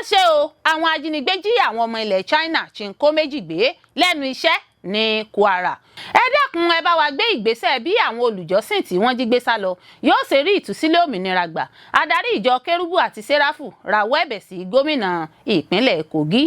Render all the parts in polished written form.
Ṣe o, àwọn ajínigbé jí àwọn ọmọ ilẹ̀ China chinko méjì gbé lẹ́nu iṣẹ́ ní Kwara. Ẹ dákun, ẹ bá wa gbé ìgbésẹ̀ bí àwọn olùjọ́sìn tí wọ́n jí gbé sá lọ yóò ṣe rí ìtúsílẹ̀ òmìnira gbà. Adarí ìjọ Kérúbù àti Séráfù rawọ́ ẹ̀bẹ̀ sí gómìnà ìpínlẹ̀ Kogi.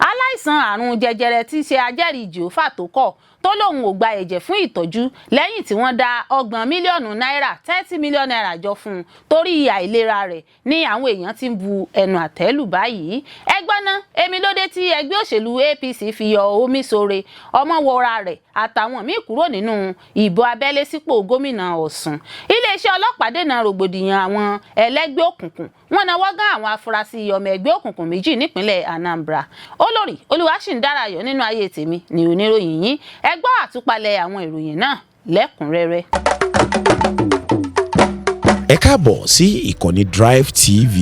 Aláìsàn àrùn jẹjẹrẹ tí í ṣe ajẹ́rìí Jèhófà tó kọ̀ tó lóun ò gba ẹ̀jẹ̀ fún ìtọ́jú lẹ́yìn tí wọ́n dá 30 mílíọ̀nù náírà, ₦30 million jọ fún un torí àìlera rẹ̀ ní àwọn èèyàn ti ń bu ẹnu àtẹ́ lù báyìí. Ẹ gbọ́ ná, èmi ló dé tí ẹgbẹ́ òṣèlú APC fi yọ Omisore Ọmọwọra rẹ̀ àtàwọn míì kúrò nínú ìbò abẹ́lé sípò gómìnà Ọ̀ṣun? Iléeṣẹ́ ọlọ́pàá dènà rògbòdìyàn àwọn ẹlẹ́gbẹ́ òkùnkùn, wọ́n nawọ́ gán àwọn afurasí ọmọ ẹgbẹ́ òkùnkùn méjì nípínlẹ̀ Anambra. Olórí Olúwaṣìndárayọ̀ nínú ayé tèmi ní oníròyìn yín. Ẹ gbọ́ àtúpalẹ̀ àwọn ìròyìn náà lẹ́kùnrẹ́rẹ́. Ẹ káàbọ̀ sí ìkànnì Drive TV.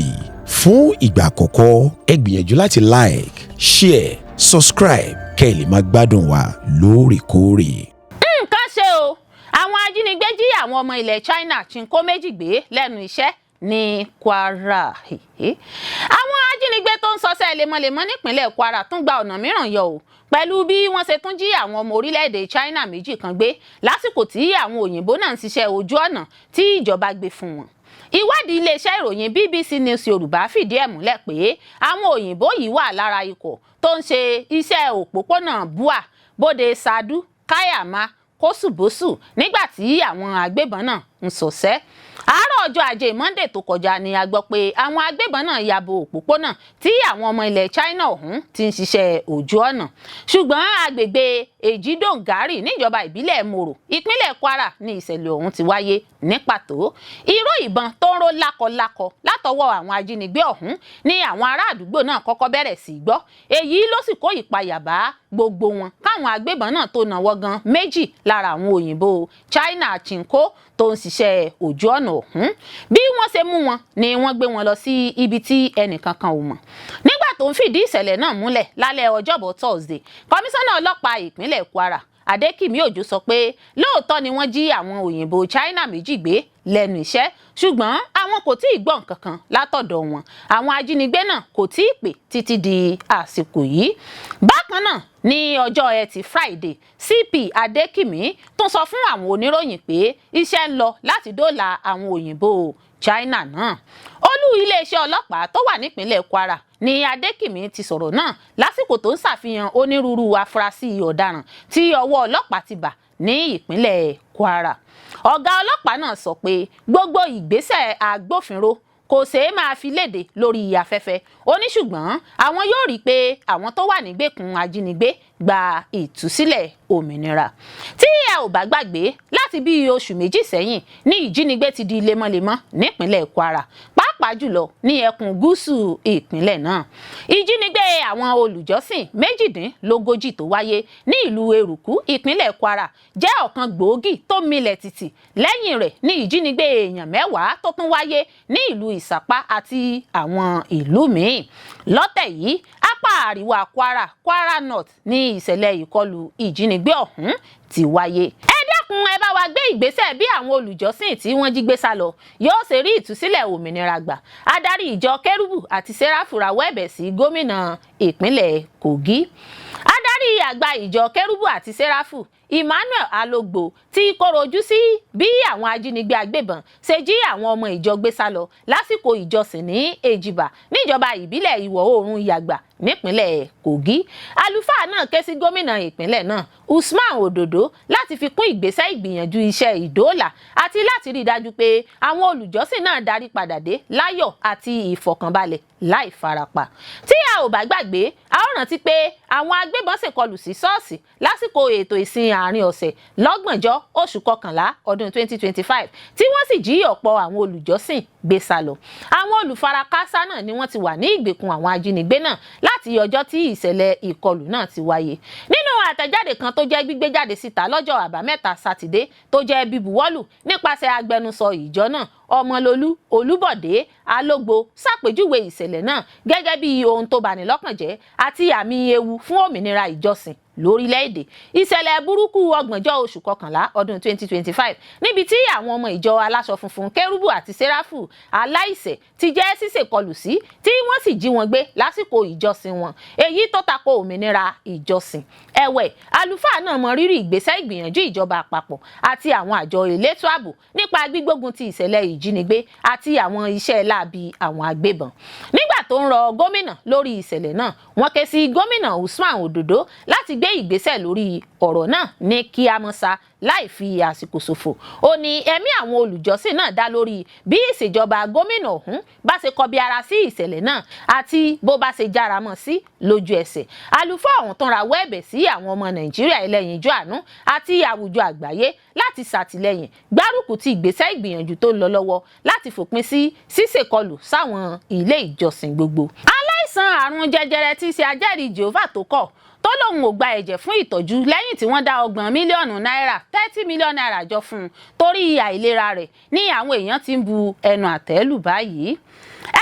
Fún ìgbà àkọ́kọ́, ẹ gbìyànjú láti like, share, subscribe kẹ́ ẹ lè máa gbádùn wa lóòrèkóòrè. Nǹkan ṣe o, àwọn ajínigbé jí àwọn ọmọ ilẹ̀ China chinko méjì gbé lẹ́nu iṣẹ́ ní Kwara. Àwọn ajínigbé tó ń ṣọṣẹ́ lemọ́lemọ́ nípínlẹ̀ Kwara tún gba ọ̀nà mìíràn yọ o, pẹ̀lú bí wọ́n ṣe tún jí àwọn ọmọ orílẹ̀-èdè China méjì kan gbé lásìkò tí àwọn òyìnbó náà ń ṣiṣẹ́ ojú ọ̀nà tí ìjọba gbé fún wọn. Ìwádìí iléeṣẹ́ ìròyìn BBC News Yorùbá fìdí ẹ̀ múlẹ̀ pé àwọn òyìnbó yìí wà lára ikọ̀ tó ń ṣe iṣẹ́ òpópónà Bua Bóde Sadu Kaiama Kóṣùbóṣù nígbà tí àwọn agbébọn náà ń ṣọṣẹ́. Àárọ̀ ọjọ́ Ajé Monday tó kọjá ni a gbọ́ pé àwọn agbébọn náà ya bo òpópónà tí àwọn ọmọ ilẹ̀ China ọ̀hún ti ń ṣiṣẹ́ ojú ọ̀nà, ṣùgbọ́n agbègbè Èjìdòǹgárì níjọba ìbílẹ̀ Mòrò, ìpínlẹ̀ Kwara ní ìṣẹ̀lẹ̀ ọ̀hún ti wáyé ní pàtó. Ìró ìbọn tó ń ró lákọlákọ látọwọ́ àwọn ajínigbé ọ̀hún ní àwọn ará àdúgbò náà kọ́kọ́ bẹ̀rẹ̀ sí í gbọ́. Èyí ló sì kó ìpayà bá gbogbo wọn káwọn agbébọn náà tó nawọ́ gan méjì lára àwọn òyìnbó China chinko tó ń ṣiṣẹ́ ojú ọ̀nà ọ̀hún. Bí wọ́n ṣe mú wọn ni wọ́n gbé wọn lọ sí ibi tí ẹnìkankan ò mọ̀. Nígbà tó ń fìdí ìṣẹ̀lẹ̀ náà múlẹ̀ lálẹ́ ọjọ́bọ̀ Thursday, kọmíṣánná ọlọ́pàá ìpínlẹ̀ Kwara, Adékìmí Òjó, sọ pé lóòótọ́ ni wọ́n jí àwọn òyìnbó China méjì gbé lẹ́nu iṣẹ́, ṣùgbọ́n àwọn kò tí ì gbọ́ nǹkan kan látọ̀dọ̀ wọn. Àwọn ajínigbé náà kò tí ì pè títí di àsìkò yìí. Bákan náà, ní ọjọ́ Ẹtì Friday, CP Adékìmí tún sọ fún àwọn oníròyìn pé iṣẹ́ ń lọ láti dóòlà àwọn òyìnbó China náà. Olú iléeṣẹ́ ọlọ́pàá tó wà nípínlẹ̀ Kwara ní Adékìmí ti sọ̀rọ̀ náà lásìkò tó ń ṣàfihàn onírúurú afurasí ọ̀daràn tí ọwọ́ ọlọ́pàá ti bà ní ìpínlẹ̀ Kwara. Ọ̀gá ọlọ́pàá náà sọ pé gbogbo ìgbésẹ̀ agbófinró kò ṣeé máa fi léde lórí afẹ́fẹ́. Ó ní ṣùgbọ́n àwọn yóò rí i pé àwọn tó wà nígbèkùn ajínigbé gba ìtúsílẹ̀ òmìnira. Tí ẹ ò bá gbàgbé, láti bí oṣù 2 sẹ́yìn ní ìjínigbé ti di lemọ́lemọ́ nípínlẹ̀ Kwara, pàápàá jùlọ ní ẹkùn gúúsù ìpínlẹ̀ náà. Ìjínigbé àwọn olùjọ́sìn 38 tó wáyé ní ìlú Eruku, ìpínlẹ̀ Kwara, jẹ́ ọ̀kan gbòógì tó milẹ̀ tìtì. Lẹ́yìn rẹ̀ ní ìjínigbé èèyàn 10 tó tún wáyé ní ìlú Ìsàpá àti àwọn ìlú míì. Lọ́tẹ̀ yìí, apá àríwá Kwara, Kwara North, ní ìṣẹ̀lẹ̀ ìkọlù ìjínigbé ọ̀hún ti wáyé. Ẹ dákun, ẹ bá wa gbé ìgbésẹ̀ bí àwọn olùjọ́sìn tí wọ́n jí gbé sá lọ yóò ṣe rí ìtúsílẹ̀ òmìnira gbà. Adarí ìjọ Kérúbù àti Séráfù rawọ́ ẹ̀bẹ̀ sí gómìnà ìpínlẹ̀ Kogi. Adarí àgbà ìjọ Kérúbù àti Séráfù, Emmanuel Alogbo, ti kọ̀rọ̀ ojú sí bí àwọn ajínigbé agbébọn ṣe jí àwọn ọmọ ìjọ gbé sá lọ lásìkò ìjọsìn ní Èjìbà, níjọba ìbílẹ̀ Ìwọ̀ Oòrùn Yàgbà, nípínlẹ̀ Kogi. Àlùfáà náà ké sí gómìnà ìpínlẹ̀ náà, Usman Ododo, láti fi kún ìgbésẹ̀ ìgbìyànjú iṣẹ́ ìdóòlà àti láti rí i dájú pé àwọn olùjọ́sìn náà darí padà dé láyọ̀ àti ìfọ̀kànbalẹ̀ láì farapa. Tí a ò bá gbàgbé, a ó rántí pé àwọn agbébọn ṣèkọlù sí ṣọ́ọ̀ṣì lásìkò ètò ìsìn àárín ọ̀sẹ̀ lọ́gbọ̀njọ́ oṣù kọkànlá ọdún 2025, tí wọ́n sì jí ọ̀pọ̀ àwọn olùjọ́sìn gbé sá lọ. Àwọn olùfarakásá náà ni wọ́n ti wà ní ìgbèkùn àwọn ajínigbé náà láti ọjọ́ tí ìṣẹ̀lẹ̀ ìkọlù náà ti wáyé. Nínú àtẹ̀jáde kan tó jẹ́ gbígbé jáde síta lọ́jọ́ Àbámẹ́ta Sátidé, tó jẹ́ bíbuwọ́lù nípasẹ̀ agbẹnusọ ìjọ náà. Ọmọlolú Olúbọ̀dé Alógbò ṣàpèjúwe ìṣẹ̀lẹ̀ náà gẹ́gẹ́ bí ohun tó bani lọ́kàn jẹ́ àti àmì ewu fún òmìnira ìjọsìn lórílẹ̀‐èdè. Ìṣẹ̀lẹ̀ burúkú 30 oṣù kọkànlá ọdún 2025, níbi tí àwọn ọmọ ìjọ aláṣọ funfun Kérúbù àti Séráfù aláìṣẹ̀ ti jẹ́ ṣíṣèkọlù sí, tí wọ́n sì jí wọn gbé lásìkò ìjọsìn wọn, èyí tó tako òmìnira ìjọsìn. Ẹ̀wẹ̀, àlùfáà náà mọ rírì ìgbésẹ̀ ìgbìyànjú ìjọba àpapọ̀ àti àwọn àjọ elétò ààbò nípa gbígbógun ti ìṣẹ̀lẹ̀ ìjínigbé àti àwọn iṣẹ́ láabi àwọn agbébọn. Nígbà tó ń rọ gómìnà lórí ìṣẹ̀lẹ̀ náà, wọ́n ké sí Gómìnà Usman Ododo láti gbé ìgbésẹ̀ lórí ọ̀rọ̀ náà ní kíámọ́sá láì fi àsìkò ṣòfò. Ó ní ẹ̀mí àwọn olùjọ́sìn náà dá lórí bí ìṣèjọba gómìnà ọ̀hún bá ṣe kọbi ara sí ìṣẹ̀lẹ̀ náà àti bó bá ṣe jára mọ́ sí lójú ẹsẹ̀. Àlùfáà ọ̀hún tún rawọ́ ẹ̀bẹ̀ sí àwọn ọmọ Nàìjíríà ẹlẹ́yinjú àánú àti àwùjọ àgbáyé láti ṣàtìlẹ́yìn gbárùkù ti ìgbésẹ̀ ìgbìyànjú tó ń lọ lọ́wọ́ láti fòpin sí ṣíṣèkọlù sáwọn ilé ìjọsìn gbogbo. Aláìsàn àrùn jẹjẹrẹ tí í ṣe ajẹ́rìí Jèhófà tó kọ̀ tó lóun ò gba ẹ̀jẹ̀ fún ìtọ́jú lẹ́yìn tí wọ́n dá 30 mílíọ̀nù náírà, 30 million naira, jọ fún un torí àìlera rẹ̀ ní àwọn èèyàn ti ń bu ẹnu àtẹ́ lù báyìí.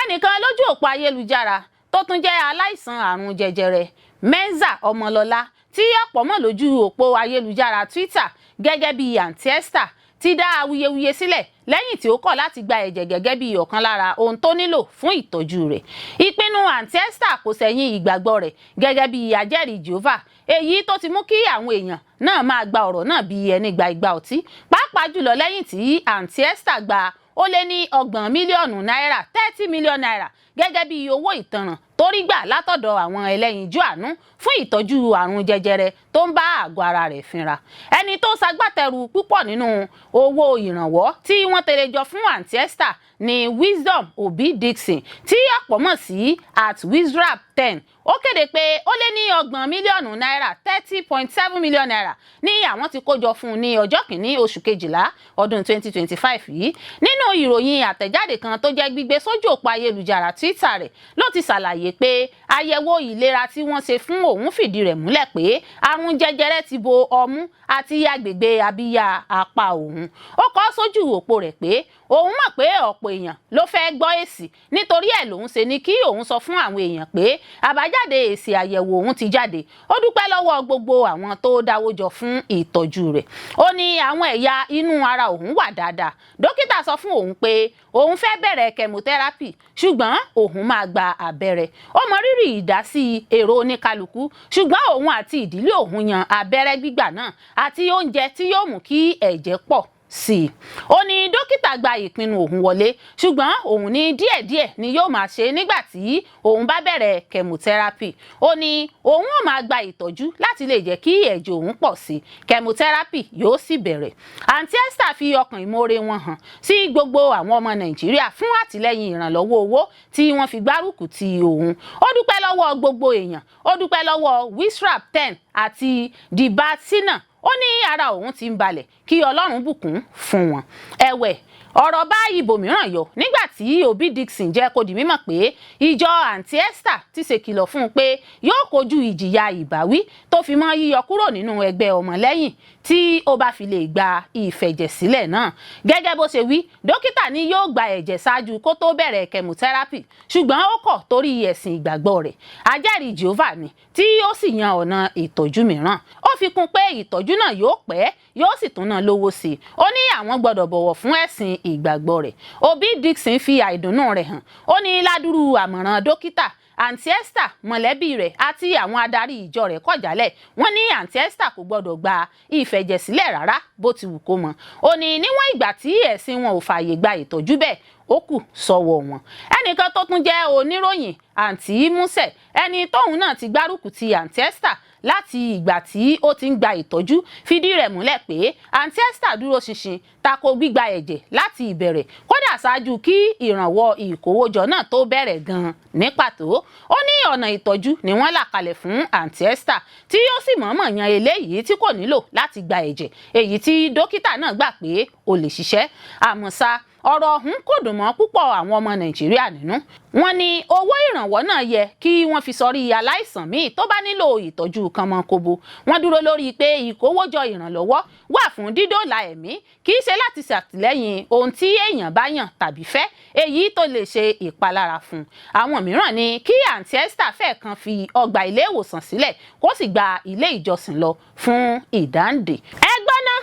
Ẹnìkan lójú òpó ayélujára tó tún jẹ́ aláìsàn àrùn jẹjẹrẹ, Menza Ọmọlọ́lá, tí ọ̀pọ̀ mọ̀ lójú òpó ayélujára Twitter gẹ́gẹ́ bí Aunty Esther, ti dá awuyewuye sílẹ̀ lẹ́yìn tí ó kọ̀ láti gba ẹ̀jẹ̀ gẹ́gẹ́ bí ọ̀kan lára ohun tó nílò fún ìtọ́jú rẹ̀. Ìpinnu Aunty Esther kò sẹ̀yìn ìgbàgbọ́ rẹ̀ gẹ́gẹ́ bí ajẹ́rìí Jehovah, èyí tó ti mú kí àwọn èèyàn náà máa gba ọ̀rọ̀ náà bí ẹni gba igba ọtí, pàápàá jùlọ lẹ́yìn tí Aunty Esther gba ó lé ní 30 mílíọ̀nù náírà, 30 million naira, gẹ́gẹ́ bí owó ìtanràn tó rí gbà látọ̀dọ̀ àwọn ẹlẹ́yinjú àánú fún ìtọ́jú àrùn jẹjẹrẹ tó ń bá àgọ́ ara rẹ̀ fínra. Ẹni tó ṣagbátẹrù púpọ̀ nínú owó ìrànwọ́ tí wọ́n tẹ̀lé jọ fún Aunty Esther ní Wisdom Obi Dixon, tí ọ̀pọ̀ mọ̀ sí @wisrap10. Ó kéde pé ó lé ní 30 mílíọ̀nù náírà, 30.7 million naira, ní àwọn ti kó jọ fún un ní ọjọ́ 1 oṣù kejìlá ọdún 2025 yìí. Nínú ìròyìn àtẹ̀jáde kan tó jẹ́ gbígbé sójú òpó ayélujára Twitter rẹ̀ ló ti ṣàlàyé pé àyẹ̀wò ìlera tí wọ́n ṣe fún òun fìdí rẹ̀ múlẹ̀ pé àrùn jẹjẹrẹ ti bo ọmú àti agbègbè abíyá apá òun. Ó kọ sójú òpó rẹ̀ pé òun mọ̀ pé ọ̀pọ̀ èèyàn ló fẹ́ gbọ́ èsì, nítorí ẹ̀ lòun ṣe ní kí òun sọ fún àwọn èèyàn pé àbájáde èsì àyẹ̀wò òun ti jáde. Ó dúpẹ́ lọ́wọ́ gbogbo àwọn tó dáwó jọ fún ìtọ́jú rẹ̀. Ó ní àwọn ẹ̀yà inú ara òun wà dáadáa. Dókítà sọ fún òun pé òun fẹ́ bẹ̀rẹ̀ chemotherapy, ṣùgbọ́n òun máa gba abẹ́rẹ́. Ó mọ rírì ìdásí èrò oníkálukú, ṣùgbọ́n òun àti ìdílé òun yan abẹ́rẹ́ gbígbà náà àti oúnjẹ tí yóò mú kí ẹ̀jẹ̀ pọ̀ sí i. Ó ní dókítà gba ìpinnu òun wọlé, ṣùgbọ́n òun ní díẹ̀díẹ̀ ni yóò máa ṣe nígbà tí òun bá bẹ̀rẹ̀ chemotherapy. Ó ní òun ò máa gba ìtọ́jú láti lè jẹ́ kí ẹ̀jẹ̀ òun pọ̀ sí i, chemotherapy yóò sì bẹ̀rẹ̀. Aunty Esther fi ọkàn ìmoore wọn hàn sí gbogbo àwọn ọmọ Nàìjíríà fún àtìlẹ́yìn ìrànlọ́wọ́ owó tí wọ́n fi gbárùkù ti òun. Ó dúpẹ́ lọ́wọ́ gbogbo èèyàn. Ó dúpẹ́ lọ́wọ́ Wisrap 10 àti Dibatina. Ó ní ara òun ti ń balẹ̀, kí Ọlọ́run bùkún fún wọn. Ẹ̀wẹ̀, ọ̀rọ̀ bá ibòmíràn yọ nígbà tí Obi Dixon jẹ́ kó di mímọ̀ pé ìjọ Aunty Esther ti ṣèkìlọ̀ fún un pé yóò kojú ìjìyà ìbáwí tó fi mọ́ yíyọ kúrò nínú ẹgbẹ́ ọmọlẹ́yìn tí ó bá fi lè gba ìfẹ̀jẹ̀sílẹ̀ náà. Gẹ́gẹ́ bó ṣe wí, dókítà ní yóò gba ẹ̀jẹ̀ ṣáájú kó tó bẹ̀rẹ̀ chemotherapy, ṣùgbọ́n ó kọ̀ torí ẹ̀sìn ìgbàgbọ́ rẹ̀. Ajẹ́rìí Jehovah ni, tí ó sì yan ọ̀nà ìtọ́jú mìíràn. Ó fi kún pé ìtọ́jú náà yóò pẹ́, yóò sì tún ná lówó sí i. Ó ní àwọn gbọ́dọ̀ bọ̀wọ̀ fún ẹ̀sìn ìgbàgbọ́ rẹ̀. Obi Dixon fi àìdùnnú rẹ̀ hàn. Ó ní ládùrú àmọ̀ràn dókítà, Aunty Esther, mọ̀lẹ́bí rẹ̀ àti àwọn adarí ìjọ rẹ̀ kọ̀ jálẹ̀. Wọ́n ní Aunty Esther kò gbọ́dọ̀ gba ìfẹ̀jẹ̀sílẹ̀ rárá bó ti wù kó mọ. Ó ní níwọ̀n ìgbà tí ẹ̀sìn wọn ò fààyè gba ìtọ́jú bẹ́ẹ̀, ó kù sọ́wọ́ wọn. Ẹnìkan tó tún jẹ́ oníròyìn, Àǹtí Músẹ̀, ẹni tóun náà ti gbárùkù ti Aunty Esther láti ìgbà tí ó ti ń gba ìtọ́jú, fìdí rẹ̀ múlẹ̀ pé Aunty Esther dúró ṣinṣin tako gbígba ẹ̀jẹ̀ láti ìbẹ̀rẹ̀, kódà ṣáájú kí ìrànwọ́ ìkówójọ náà tó bẹ̀rẹ̀ gan-an ní pàtó. Ó ní ọ̀nà ìtọ́jú ni wọ́n là kalẹ̀ fún Aunty Esther, tí ó sì mọ̀ọ́mọ̀ yan eléyìí tí kò nílò láti gba ẹ̀jẹ̀, èyí tí dókítà náà gbà pé ó lè ṣiṣẹ́. Àmọ́ ṣá Ọ̀rọ̀ ọ̀hún kò dùn mọ́ púpọ̀ àwọn ọmọ Nàìjíríà nínú. Wọ́n ní owó ìrànwọ́ náà yẹ kí wọ́n fi sọrí aláìsàn míì tó bá nílò ìtọ́jú kànmọ́nkóbó. Wọ́n dúró lórí pé ìkówójọ ìrànlọ́wọ́ wà fún dídóòlà ẹ̀mí, kì í ṣe láti ṣàtìlẹ́yìn ohun tí èèyàn bá yàn tàbí fẹ́, èyí tó lè ṣe ìpalára fún un. Àwọn mìíràn ní kí Àǹtí Esther fẹ́ kan fi ọgbà ilé ìwòsàn sílẹ̀, kó sì gba ilé ìjọsìn lọ fún ìdáǹdè. Ẹ gbọ́ ná,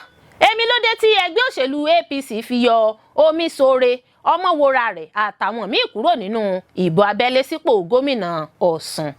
èmi ló dé tí ẹgbẹ́ òṣèlú APC fi yọ Omiṣore, Ọmọwòra rẹ̀ àtàwọn míì kúrò nínú ìbò abẹ́lé sípò gómìnà Ọ̀ṣun?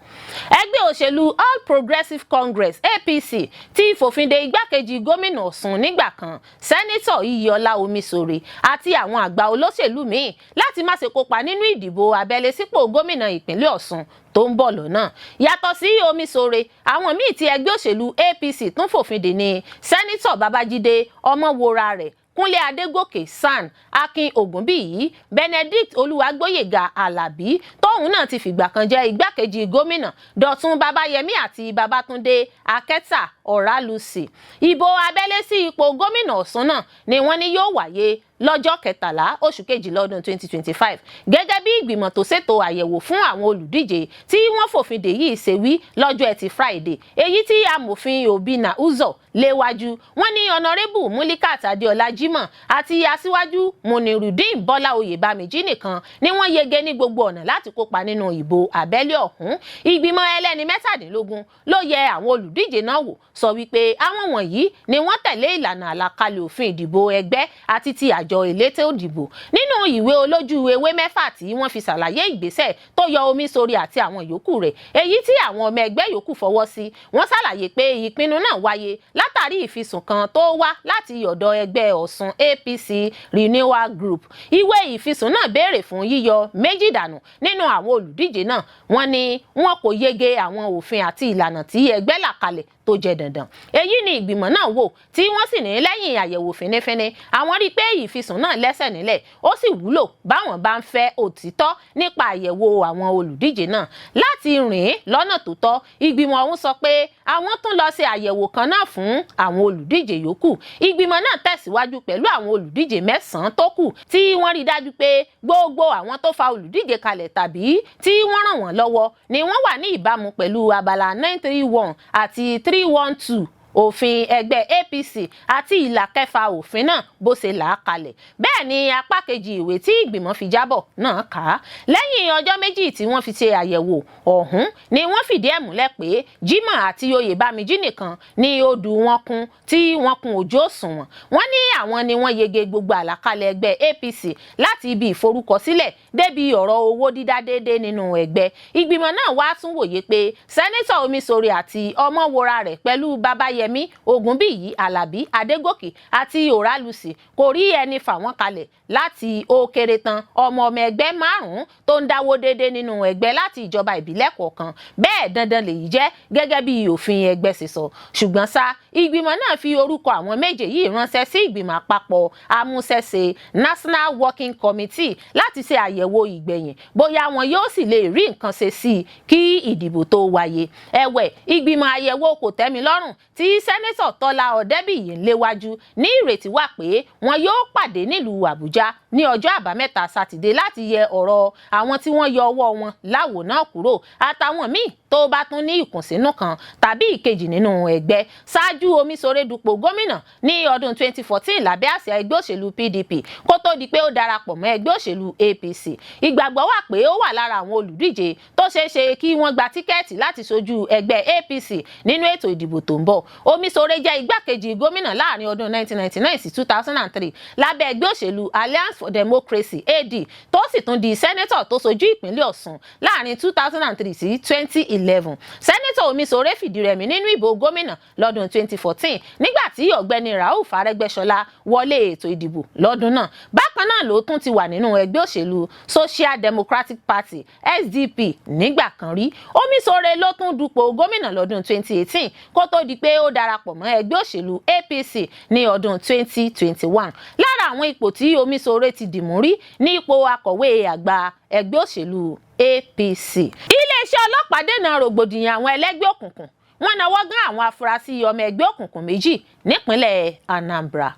Ẹgbẹ́ òṣèlú All Progressives Congress, APC, ti fòfin de igbákejì gómìnà Ọ̀ṣun nígbà kan, Sẹ́nitọ̀ Iyọlá Omiṣore, àti àwọn àgbà olóṣèlú míì láti má ṣe kópa nínú ìdìbò abẹ́lé sípò gómìnà ìpínlẹ̀ Ọ̀ṣun tó ń bọ̀ lọ́nà. Yàtọ̀ sí Omiṣore, àwọn míì tí ẹgbẹ́ òṣèlú APC tún fòfin dè ní Sẹ́nitọ̀ Babájídé Ọmọwòra rẹ̀, Kúnlé Adégòkè SAN, Akin Ògúnbíyì, Benedict Olúwagbóyèga Alábí, tóun náà ti fìgbà kan jẹ́ igbákejì gómìnà, Dọ̀tun Babayẹmí àti Babátúndé Akẹ́tà Ọ̀rálùsì. Ìbò abẹ́lé sí ipò gómìnà Ọ̀ṣun náà ni wọ́n ní yóò wáyé lọ́jọ́ 13 oṣù kejìlá ọdún 2025, gẹ́gẹ́ bí ìgbìmọ̀ tó ṣètò àyẹ̀wò fún àwọn olùdíje tí wọ́n fòfin dè yìí ṣe wí lọ́jọ́ Ẹtì Friday, èyí tí amòfin Obinna Uzo léwájú. Wọ́n ní Honourable Mulikat Adéọlá Jimoh àti Aṣíwájú Munirudeen Bọ́lá Oyèbáméjì nìkan ni wọ́n yege ní gbogbo ọ̀nà láti kópa nínú ìbò abẹ́lé ọ̀hún. Ìgbìmọ̀ ẹlẹ́ni 17 ló yẹ àwọn olùdíje náà wò, sọ wípé àwọn wọ̀nyí ni wọ́n tẹ̀lé ìlànà àlàkalẹ̀ òfin ìdìbò ẹgbẹ́ àti ti àjọ elétò ìdìbò. Nínú ìwé olójú ewé 6 tí wọ́n fi ṣàlàyé ìgbésẹ̀ tó yọ Omiṣore àti àwọn yòókù rẹ̀, èyí tí àwọn ọmọ ẹgbẹ́ yòókù fọwọ́ sí, wọ́n ṣàlàyé pé ìpinnu náà wáyé látàrí ìfisùn kan tó wá láti ọ̀dọ̀ ẹgbẹ́ Ọ̀ṣun APC Renewal Group. Ìwé ìfisùn náà béèrè fún yíyọ méjì dànù nínú àwọn olùdíje náà. Wọ́n ní wọn kò yege àwọn òfin àti ìlànà tí ẹgbẹ́ là kalẹ̀ tó jẹ́ dandan. Èyí ni ìgbìmọ̀ náà wò, tí wọ́n sì ní lẹ́yìn àyẹ̀wò fínífíní, àwọn rí i pé ìfisùn náà lẹ́sẹ̀ nílẹ̀, ó sì wúlò báwọn bá ń fẹ́ òtítọ́ nípa àyẹ̀wò àwọn olùdíje náà láti rìn lọ́nà tó tọ́. Ìgbìmọ̀ ọ̀hún sọ pé àwọn tún lọ ṣe àyẹ̀wò kan náà fún àwọn olùdíje yòókù. Ìgbìmọ̀ náà tẹ̀síwájú pẹ̀lú àwọn olùdíje mẹ́sàn-án tó kù, tí wọ́n rí dájú pé gbogbo àwọn tó fa olùdíje kalẹ̀ tàbí tí wọ́n ràn wọ́n lọ́wọ́ ni wọ́n wà ní ìbámu pẹ̀lú abala 931 àti 312 òfin ẹgbẹ́ APC àti ìlà kẹfà òfin náà bó ṣe là á kalẹ̀. Bẹ́ẹ̀ ni apá kejì ìwé tí ìgbìmọ̀ fi jábọ̀ náà kà á. Lẹ́yìn ọjọ́ 2 tí wọ́n fi ṣe àyẹ̀wò ọ̀hún ni wọ́n fìdí ẹ̀ múlẹ̀ pé Jimoh àti Oyèbámijí nìkan ní odù wọn kún, tí wọ́n kún ojú òṣùwọ̀n. Wọ́n ní àwọn ni wọ́n yege gbogbo àlàkalẹ̀ ẹgbẹ́ APC, láti ibi ìforúkọsílẹ̀ débi ọ̀rọ̀ owó dídá déédéé nínú ẹgbẹ́. Ìgbìmọ̀ náà wá tún wòye pé Sẹ́nitọ̀ Omiṣore àti Ọmọwòra rẹ̀ pẹ̀lú Babayẹmí Ògúnbíyì, Alábí Adégòkè àti Ọ̀rálùsì kò rí ẹni fà wọ́n kalẹ̀ láti ó kéré tán ọmọ ọmọ ẹgbẹ́ márùn-ún tó ń dáwó déédéé nínú ẹgbẹ́ láti ìjọba ìbílẹ̀ kọ̀ọ̀kan. Bẹ́ẹ̀ dandan lèyí jẹ́ gẹ́gẹ́ bí òfin ẹgbẹ́ ṣe sọ. Ṣùgbọ́n ṣá, ìgbìmọ̀ náà fi orúkọ àwọn méje yìí ránṣẹ́ sí ìgbìmọ̀ àpapọ̀ amúṣẹ́ṣe, National Working Committee, láti ṣe àyẹ̀wò ìgbẹ̀yìn bóyá wọn yóò sì lè rí nǹkan ṣe sí i kí ìdìbò tó wáyé. Ẹ̀wẹ̀, ìgbìmọ̀ àyẹ̀wò kò tẹ́mi lọ́rùn tí Sẹ́nẹ́tọ̀ Tọ́lá Ọ̀dẹ́bíyì ń léwájú ní ìrètí wà pé wọn yóò pàdé nílùú Àbújá ní ọjọ́ Àbámẹ́ta Sátidé láti yẹ ọ̀rọ̀ àwọn tí wọ́n yọ ọwọ́ wọn láwo náà kúrò àtàwọn míì tó bá tún ní ìkùnsínú kan tàbí ìkejì nínú ẹgbẹ́. Ṣáájú, Omiṣore dupò gómìnà ní ọdún 2014 lábẹ́ àsíá ẹgbẹ́ òṣèlú PDP, kó tó di pé ó darapọ̀ mọ́ ẹgbẹ́ òṣèlú APC. Ìgbàgbọ́ wà pé ó wà lára àwọn olùdíje tó ṣeé ṣe kí wọ́n gba tíkẹ́ẹ̀tì láti ṣojú ẹgbẹ́ APC nínú ètò ìdìbò tó ń bọ̀. Omiṣore jẹ́ igbákejì gómìnà láàrin ọdún 1999 sí 2003 lábẹ́ ẹgbẹ́ òṣèlú Alliance for Democracy, AD, tó sì tún di sẹ́nẹ́tọ̀ tó ṣojú ìpínlẹ̀ Ọ̀ṣun láàrin 2003 sí 2011. Sẹ́nẹ́tọ̀ Omiṣore fìdírẹmi nínú ìbò gómìnà lọ́dún 2014, nígbà tí Ọ̀gbẹ́ni Rauf Arẹ́gbẹ́ṣọlá wọlé ètò ìdìbò lọ́dún náà. Bákan náà ló tún ti wà nínú ẹgbẹ́ òṣèlú Social Democratic Party, SDP, nígbà kan rí. Omiṣore ló tún dupò gómìnà lọ́dún 2018, kó tó di pé ó darapọ̀ mọ́ ẹgbẹ́ òṣèlú APC ní ọdún 2021. Lára àwọn ipò tí Omiṣore ti dìmú rí ní ipò akọ̀wé àgbà ẹgbẹ́ òṣèlú APC. Iléeṣẹ́ ọlọ́pàá dènà rògbòdìyàn àwọn ẹlẹ́gbẹ́ òkùnkùn, wọ́n nawọ́ gán àwọn afurasí ọmọ ẹgbẹ́ òkùnkùn méjì. Nípínlẹ̀ Anambra,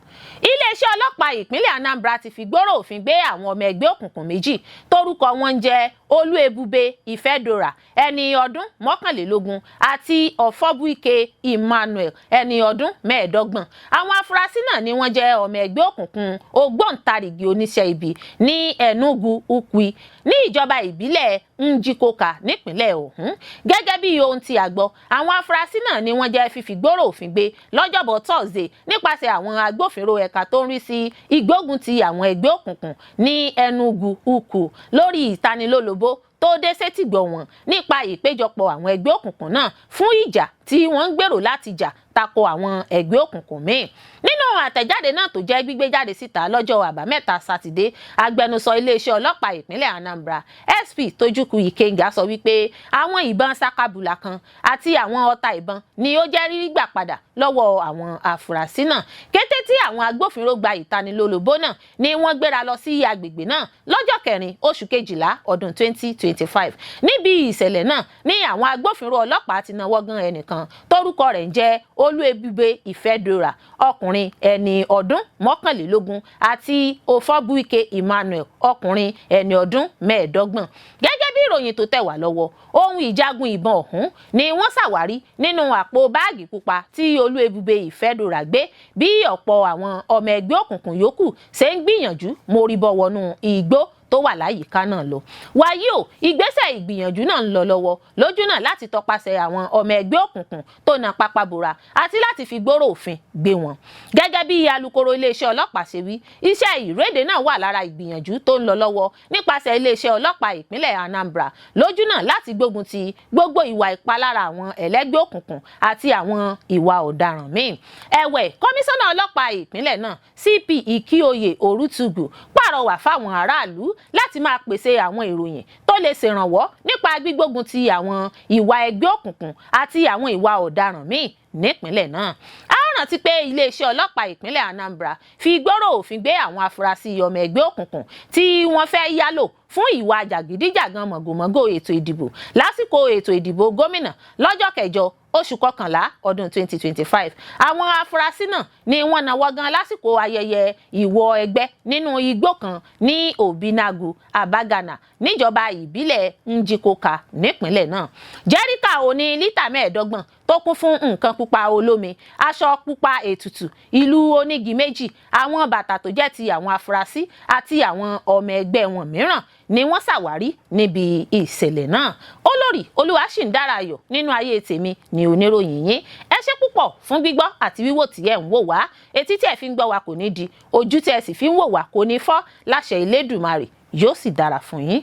iléeṣẹ́ ọlọ́pàá ìpínlẹ̀ Anambra ti fi gbòòrò òfin gbé àwọn ọmọ ẹgbẹ́ òkùnkùn méjì tórúkọ wọn ń jẹ́ Olúebube Ìfẹ́dọ̀rà, ẹni ọdún 21, àti Ọ̀fọ́bùike Emmanuel, ẹni ọdún 25. Àwọn afurasí náà ni wọ́n jẹ́ ọmọ ẹgbẹ́ òkùnkùn ògbóǹtarìgì oníṣẹ́ ibi ní Enugu Ukwi, ní ìjọba ìbílẹ̀ Njikoka nípínlẹ̀ ọ̀hún. Gẹ́gẹ́ bí ohun tí a gbọ́, àwọn afurasí náà ni wọ́n jẹ́ fífi gbòòrò òfin gbé lọ́jọ́bọ̀ Thursday nípasẹ̀ àwọn agbófinró ẹ̀ka tó ń rí sí ìgbógun ti àwọn ẹgbẹ́ òkùnkùn ní Enugu Ukwu lórí ìtanilólobó tó dé sétìgbọ̀ wọn nípa ìpéjọpọ̀ àwọn ẹgbẹ́ òkùnkùn náà fún ìjà tí wọ́n ń gbèrò láti jà tako àwọn ẹgbẹ́ òkùnkùn míì. Nínú àtẹ̀jáde náà tó jẹ́ gbígbé jáde síta lọ́jọ́ Àbámẹ́ta Sátidé, agbẹnusọ iléeṣẹ́ ọlọ́pàá ìpínlẹ̀ Anambra, SP Tojukwu Ikenga, sọ wípé àwọn ìbọn sakabula kan àti àwọn ọta ìbọn ni ó jẹ́ rírí gbà padà lọ́wọ́ àwọn afurasí náà. Kété tí àwọn agbófinró gba ìtanilólobó náà ni wọ́n gbéra lọ sí agbègbè náà lọ́jọ́ 4 oṣù 12 ọdún 2025. Níbi ìṣẹ̀lẹ̀ náà ní àwọn agbófinró ọlọ́pàá ti nawọ́ gan ẹnìkan tórúkọ rẹ̀ ń jẹ́ Olúebube Ìfẹ́dọ̀rà, ọkùnrin ẹni ọdún 21, àti Òfọ́bùike Emmanuel, ọkùnrin ẹni ọdún 25. Gẹ́gẹ́ bí ìròyìn tó tẹ̀ wá lọ́wọ́, ohun ìjagun ìbọn ọ̀hún ni wọ́n ṣàwárí nínú àpò báàgì pupa tí Olúebube Ìfẹ́dọ̀rà gbé bí ọ̀pọ̀ àwọn ọmọ ẹgbẹ́ òkùnkùn yòókù ṣe ń gbìyànjú mórí bọ́ wọnú igbó tó wà láyìíká náà lọ. Wàyí o, ìgbésẹ̀ ìgbìyànjú náà ń lọ lọ́wọ́ lójú náà láti tọpasẹ̀ àwọn ọmọ ẹgbẹ́ òkùnkùn tó na pápá bora àti láti fi gbòòrò òfin gbé wọn. Gẹ́gẹ́ bí alukoro iléeṣẹ́ ọlọ́pàá ṣe wí, iṣẹ́ ìrédè náà wà lára ìgbìyànjú tó ń lọ lọ́wọ́ nípasẹ̀ iléeṣẹ́ ọlọ́pàá ìpínlẹ̀ Anambra lójú náà láti gbógun ti gbogbo ìwà ìpalára àwọn ẹlẹ́gbẹ́ òkùnkùn àti àwọn ìwà ọ̀daràn míì. Ẹ̀wẹ̀, kọmíṣánná ọlọ́pàá ìpínlẹ̀ náà, CP Ikioye Orutugu, pàrọwà fáwọn aráàlú láti máa pèsè àwọn ìròyìn tó lè ṣèrànwọ́ nípa gbígbógun ti àwọn ìwà ẹgbẹ́ òkùnkùn àti àwọn ìwà ọ̀daràn míì nípínlẹ̀ náà. A ó rántí pé iléeṣẹ́ ọlọ́pàá ìpínlẹ̀ Anambra fi gbọ́rọ̀ òfin gbé àwọn afurasí ọmọ ẹgbẹ́ òkùnkùn tí wọ́n fẹ́ yálò fún ìwà jàgídíjàgan mọ̀gòmọ́gò ètò ìdìbò lásìkò ètò ìdìbò gómìnà lọ́jọ́ 8 oṣù 11 ọdún 2025. Àwọn afurasí náà ni wọ́n nawọ́ gan lásìkò ayẹyẹ ìwọ ẹgbẹ́ nínú igbó kan ní Obinagu Abagana, níjọba ìbílẹ̀ Njikoka nípínlẹ̀ náà. Jẹ́ríkà oní lítà 25 tó kún fún nǹkan pupa olómi, aṣọ pupa ètùtù, ìlú onígi méjì, àwọn bàtà tó jẹ́ ti àwọn afurasí àti àwọn ọmọ ẹgbẹ́ wọn mìíràn ni wọ́n ṣàwárí níbi ìṣẹ̀lẹ̀ náà. Olórí Olúwaṣìndára Ayọ̀ nínú ayé tèmi ni oníròyìn yín. Ẹ ṣé púpọ̀ fún gbígbọ́ àti wíwò tí ẹ̀ ń wò wá. Etí tí ẹ fi ń gbọ́ wa kò ní di, ojú tí ẹ sì fi ń wò wá kò ní fọ́ láṣẹ Elédùmarè. Yóò sì dára fún yín.